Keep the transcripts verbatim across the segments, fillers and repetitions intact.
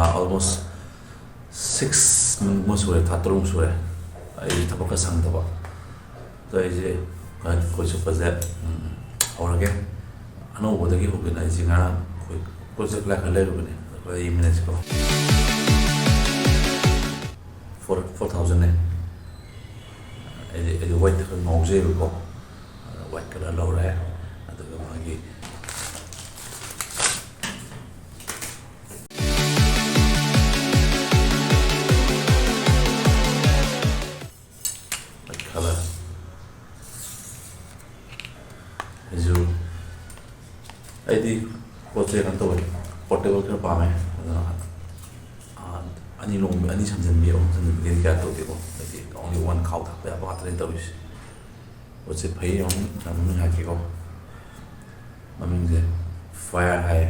Almost six month ꯁꯨꯔꯦ, ꯊꯥ ꯇꯔꯨꯛ ꯁꯨꯔꯦ ꯑꯩ ꯊꯕꯛ ꯈꯔ ꯁꯪꯗꯕ꯫ ꯑꯗꯣ ꯑꯩꯁꯦ ꯀꯣꯏ ꯆꯠꯄꯁꯦ, ꯎꯝ, ꯍꯧꯔꯒꯦ꯫ ꯑꯅꯧꯕꯗꯒꯤ ꯍꯧꯒꯦꯅ ꯑꯩꯁꯦ ꯉꯔꯥꯡ ꯑꯩꯈꯣꯏ ꯀꯣꯏ ꯆꯠꯄ ꯈꯔ ꯂꯩꯔꯨꯕꯅꯦ꯫ ꯑꯩꯈꯣꯏ ꯌꯦꯡꯃꯤꯟꯅꯁꯤꯀꯣ꯫ Four, four thousand ꯅꯦ꯫ ꯑꯩꯗꯤ, ꯑꯩꯗꯤ white ꯈꯔ ꯉꯥꯎꯖꯩꯕꯀꯣ꯫ ꯑꯗ white colour ꯂꯧꯔꯦ꯫ ꯑꯗꯨꯒ ꯃꯥꯒꯤ white colour꯫ ꯑꯩꯁꯨ, ꯑꯩꯗꯤ ꯄꯣꯠꯁꯦ ꯀꯩꯅꯣ ꯇꯧꯋꯦ, portable ꯈꯔ ꯄꯥꯝꯃꯦ꯫ ꯑꯗꯨꯅ, ꯑꯥ, ꯑꯅꯤ ꯂꯣꯡꯕꯤ, ꯑꯅꯤ ꯁꯝꯖꯟꯕꯤ, ꯑꯍꯨꯝ ꯁꯝꯖꯟꯕꯤꯗꯤ ꯀꯌꯥ ꯇꯧꯗꯦꯀꯣ꯫ ꯑꯩꯗꯤ only one ꯈꯥꯎ ꯊꯥꯛꯄ ꯌꯥꯕ ꯉꯥꯛꯇꯅꯦ ꯇꯧꯔꯤꯁꯦ꯫ ꯄꯣꯠꯁꯦ ꯐꯩ, ꯑꯃꯨꯛ ꯃꯃꯤꯡ ꯍꯥꯏꯔꯛꯀꯦꯀꯣ꯫ ꯃꯃꯤꯡꯁꯦ Fire ꯍꯥꯏꯌꯦ꯫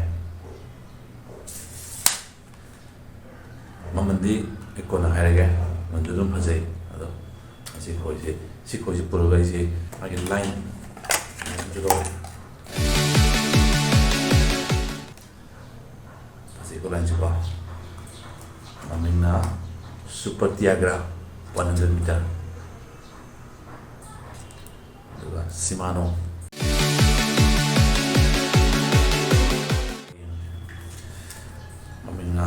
ꯃꯃꯜꯗꯤ ꯑꯩ ꯀꯣꯟꯅ ꯍꯥꯏꯔꯒꯦ꯫ ꯃꯃꯜꯁꯨ ꯑꯗꯨꯝ ꯐꯖꯩ꯫ ꯑꯗꯣ ꯑꯁꯤ ꯈꯣꯏꯁꯦ, ꯁꯤ ꯈꯣꯏꯁꯦ ꯄꯨꯔꯒ ꯑꯩꯁꯦ ꯃꯥꯒꯤ line ꯃꯌꯥꯝꯁꯨ ꯂꯧꯔꯦ꯫ ꯑꯁꯤ ꯈꯣꯏ line ꯁꯤꯀꯣ꯫ ꯃꯃꯤꯡꯅ Super Tiagra one hundred meter꯫ ꯑꯗꯨꯒ Shimano꯫ ꯃꯃꯤꯡꯅ,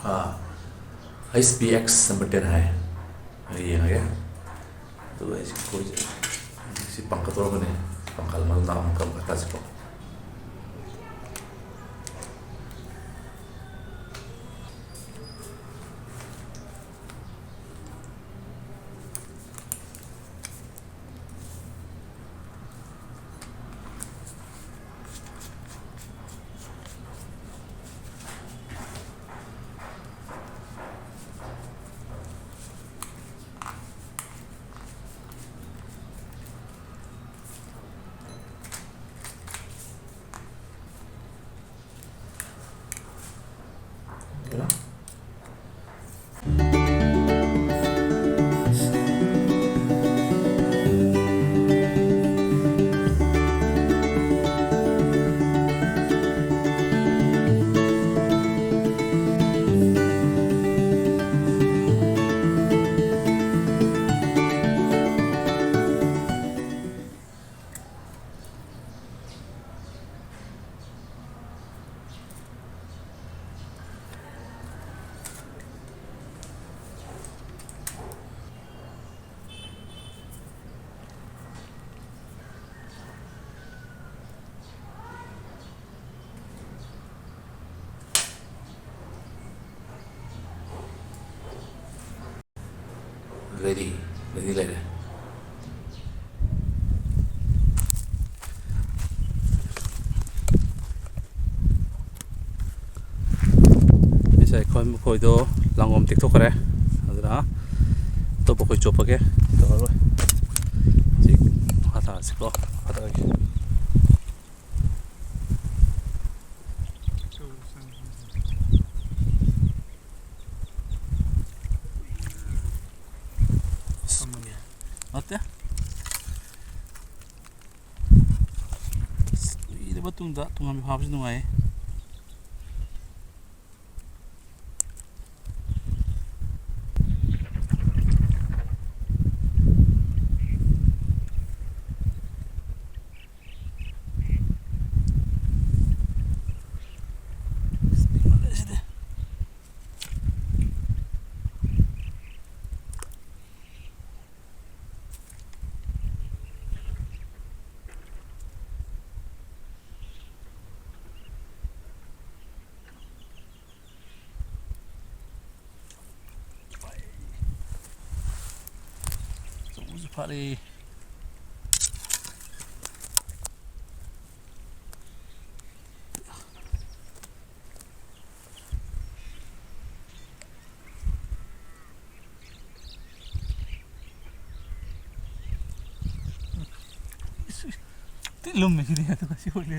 ꯑꯥ, H P X number ten ꯍꯥꯏ꯫ ꯑꯩ ꯌꯦꯡꯉꯒꯦ꯫ ꯑꯗꯨꯒ ꯑꯩꯁꯤ ꯈꯣꯏꯁꯦ ꯁꯤ ꯄꯥꯡꯈꯠꯇꯧꯔꯕꯅꯦ꯫ ꯄꯥꯡꯈꯠꯂ ꯃꯇꯨꯡꯗ ꯑꯃꯨꯛꯀ ꯃꯈꯥ ꯇꯥꯁꯤꯀꯣ꯫ ꯔꯦꯗꯤ, ꯔꯦꯗꯤ ꯂꯩꯔꯦ꯫ ꯉꯁꯥꯏ ꯑꯩꯈꯣꯏ ꯃꯈꯣꯏꯗꯣ ꯂꯥꯡꯒꯣꯝ ꯇꯦꯛꯊꯣꯛꯈ꯭ꯔꯦ, ꯑꯗꯨꯅ ꯑꯇꯣꯞꯄ ꯑꯩꯈꯣꯏ ꯆꯣꯞꯄꯒꯦ꯫ ꯇꯧꯔꯔꯣꯏ꯫ ꯍꯧꯖꯤꯛ ꯃꯈꯥ ꯇꯥꯔꯁꯤꯀꯣ, ꯃꯈꯥ ꯇꯥꯔꯒꯦ꯫ ꯅꯠꯇꯦ꯫ ꯑꯁ, ꯀꯨꯏꯔꯕ ꯇꯨꯡꯗ ꯇꯨꯡꯍꯟꯕꯤ ꯐꯥꯕꯁꯤ ꯅꯨꯡꯉꯥꯏꯌꯦ꯫ ꯑꯆꯧꯕꯁꯨ ꯐꯥꯔꯦ꯫ ꯊꯤ ꯂꯨꯝꯃꯦ ꯁꯤꯗꯤ, ꯑꯗꯨꯒ ꯁꯤ ꯍꯨꯠꯂꯦ꯫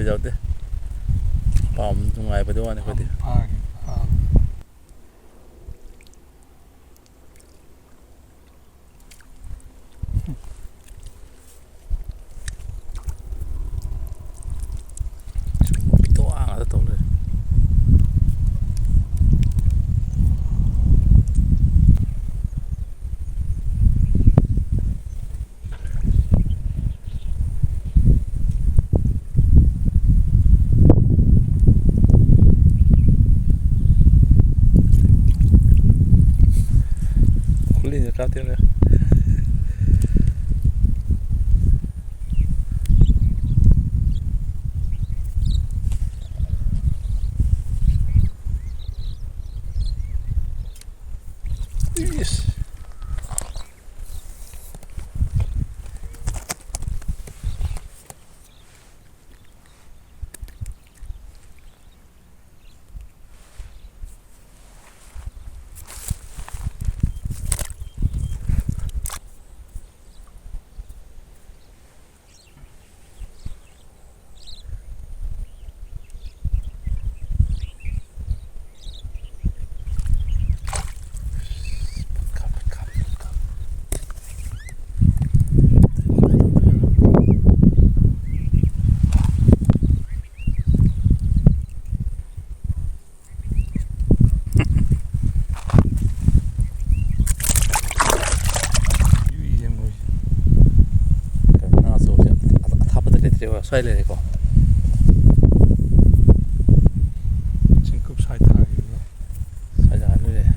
ꯌꯥꯎꯗꯦ꯫ ꯄꯥꯝ ꯅꯨꯡꯉꯥꯏꯕꯗꯤ ꯋꯥꯅꯤ ꯑꯩꯈꯣꯏꯗꯤ꯫ ꯐꯥꯒꯦ, ꯐꯥꯒꯦ꯫ ꯄꯤꯇꯣꯛ ꯉꯥꯛꯇ ꯇꯧ ꯂꯩꯔꯦ꯫ ꯈꯨꯂꯤꯅ ꯀꯥꯞꯇꯦꯅꯦ꯫ ꯏꯁ꯫ ꯌꯨꯏꯁꯦ ꯃꯣꯏꯁꯦ꯫ ꯀꯩꯅꯣ, ꯉꯥ ꯑꯆꯧꯕꯁꯦ ꯑꯊꯥꯞꯄꯗ ꯂꯩꯇ꯭ꯔꯦꯕ, ꯁ꯭ꯋꯥꯏ ꯂꯩꯔꯦꯀꯣ꯫ ꯆꯤꯡꯀꯨꯞ ꯁ꯭ꯋꯥꯏ ꯊꯥꯈꯤꯕꯗꯣ꯫ ꯁ꯭ꯋꯥꯏꯗ ꯍꯥꯏꯕ ꯂꯩꯔꯦ꯫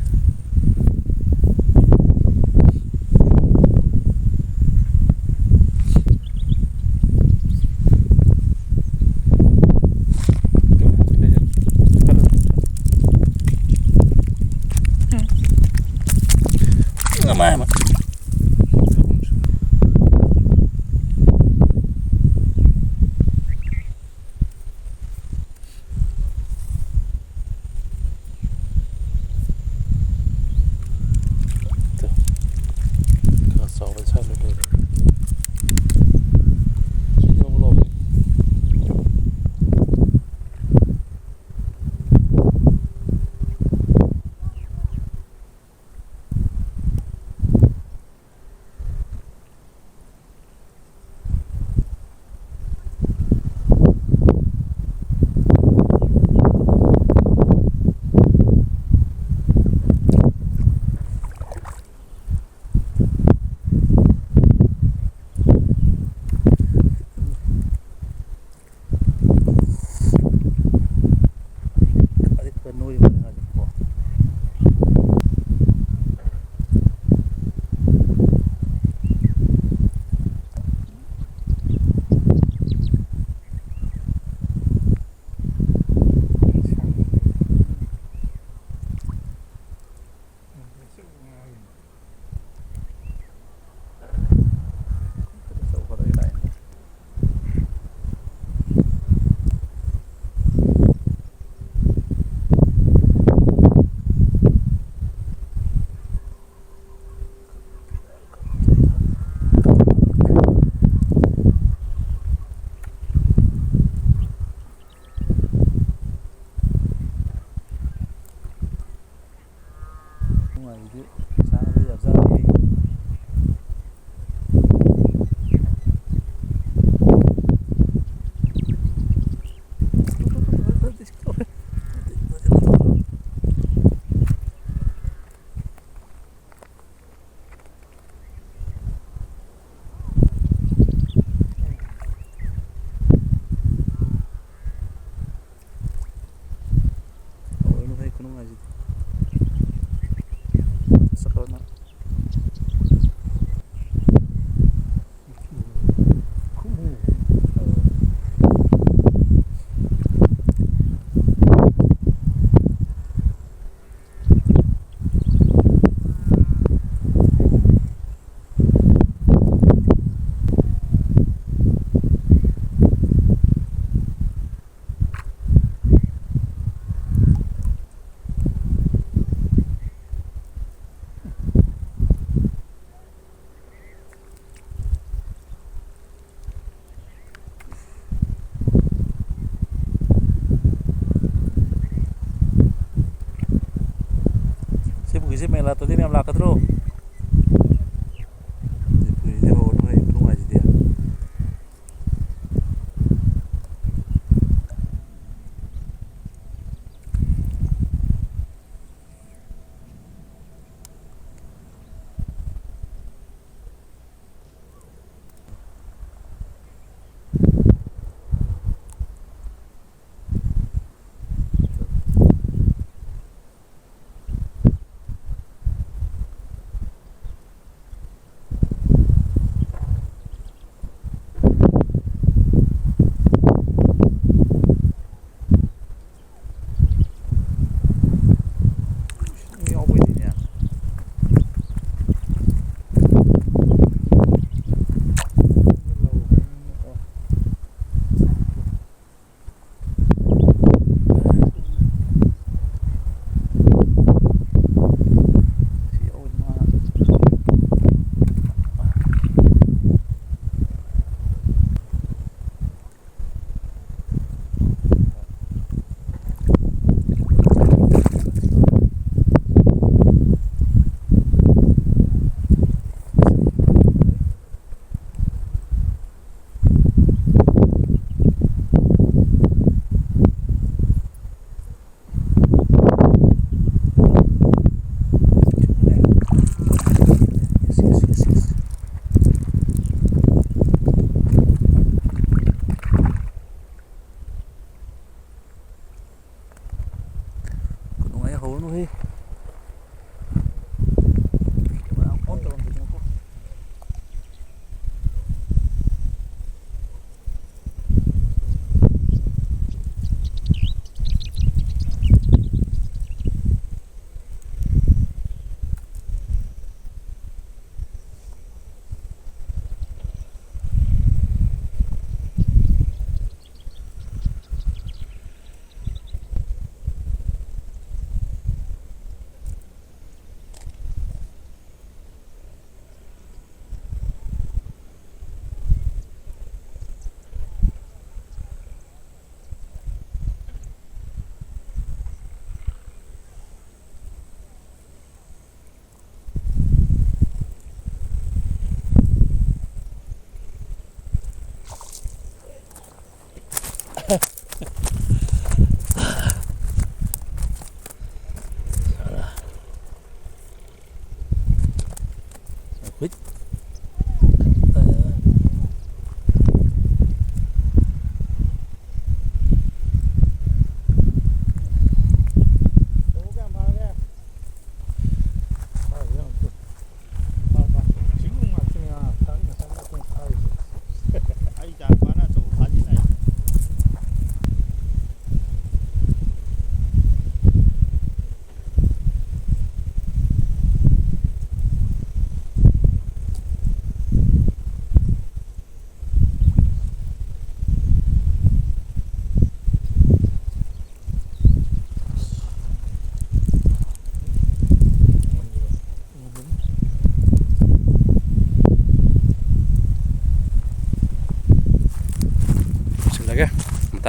ꯂꯥꯛꯇ꯭ꯔꯗꯤ ꯃꯌꯥꯝ ꯂꯥꯛꯀꯗ꯭ꯔꯣ? ꯍꯧꯖꯤꯛ ꯍꯧꯔꯅꯨ, ꯍꯌꯦꯡ ꯅꯨꯡꯉꯥꯏꯁꯤꯗꯤ꯫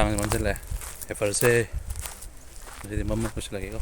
ꯃꯝꯁꯤꯜꯂꯛꯑꯦ꯫ ꯍꯦꯐꯔꯁꯦ ꯑꯗꯨꯗꯤ ꯃꯝꯕ ꯄꯨꯁꯤꯜꯂꯒꯦꯀꯣ꯫